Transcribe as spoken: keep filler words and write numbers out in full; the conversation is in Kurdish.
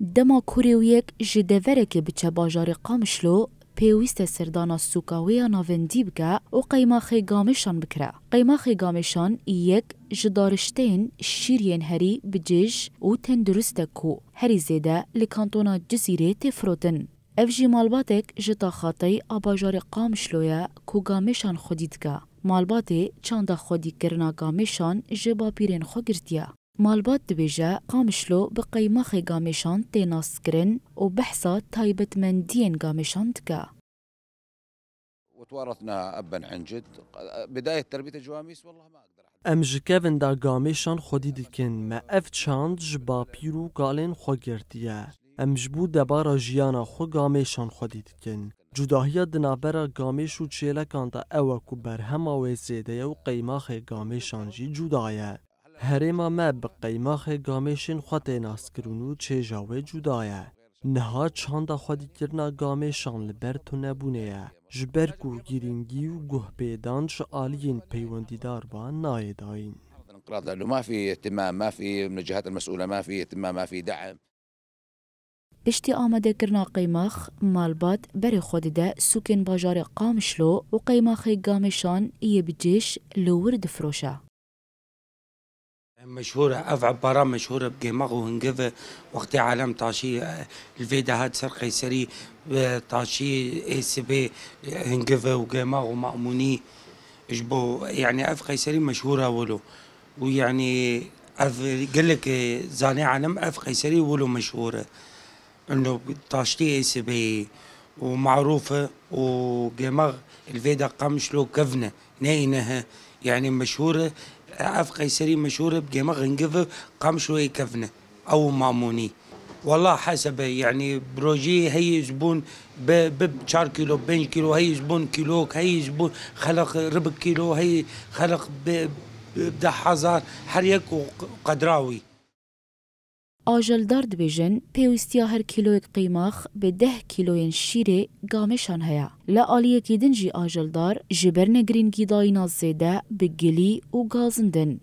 Dema kurê wî yek ji deverekê biçe bajarê Qamişlo, pêwîst e serdana sûka wê ya navendî bike û qeymaxê gamêşan bikire. Qeymaxê gamêşan yek ji darişteyên şîr yên herî bi cêj û tendurist e ku herî zêde li kantona Cizîrê tê firotin. Ev jî malbatek ji Taxatey a bajarê Qamişlo ye ku gamêşan xwedî dike. Malbatê çanda xwedîkirina gamêşan ji bapîrên xwe girtiye. Malbat dibêje, Qamişlo bi qeymaxê gamêşan tê naskirin û behsa taybetmendiyên gamêşan dike. وتوارثناها أبا عن جد. بداية تربية الجواميس والله ما أقدر أحدد. Em ji kevin de gamêşan xwedî dikin. Me ev çand ji bapîr û kalên xwe girtiye. Em ji bo debara jiyana xwe gamêşan xwedî dikin. Cudahiya di navbera gamêş û çêlekan de ew e ku berhema wê zêde ye û qeymaxê gamêşan jî cuda ye. Herêma me bi qeymaxê gamêşên xwe tê naskirin û çêja wê cuda ye. Niha çanda xwedîkirina gamêşan li ber tunebûnê ye, ji ber ku girîngî û guhpêdan ji aliyên peywendîdar ve nayê dayîn. الانقراض لأنه ما في اهتمام، ما في من الجهات المسؤولة، ما في اهتمام، ما في دعم. Piştî amadekirina qeymax, malbat berê xwe dide sûkên bajarê Qamişlo û qeymaxê gamêşan yê bi cêj li wir difiroşe. مشهورة، أف عبارة مشهورة بقيماغ وهنقفة. وقت عالم طاشي، آه، الفيدا هاد سر قيسري، آه، طاشي، إي سي بي، هنقفة وقيماغ ومأموني. إجبو، يعني، أف قيسري مشهورة ولو. ويعني، أف، قلك، آه، زاني عالم أف قيسري ولو مشهورة. انه طاشتي اي سي بي ومعروفة وقيمغ الفيدا قمشلو كفنة نينها، يعني مشهورة. اف قيسري مشهورة بقيمغ انقفة قمشلو اي كفنة او ماموني. والله حسب، يعني، بروجي هي زبون ب- ب- بشار كيلو، بين كيلو، هي زبون كيلوك، هي زبون خلق ربع كيلو، هي خلق ب- ب- بده حزار حريك وقدراوي. Ajeldar dibêjin, pêwîstiya her kîloyek qeymax bi deh kîloyên şîrê gamêşan heye. Li aliyekî din jî ajeldar ji ber negirîngîdayîna zêde bi gilî û gazindin,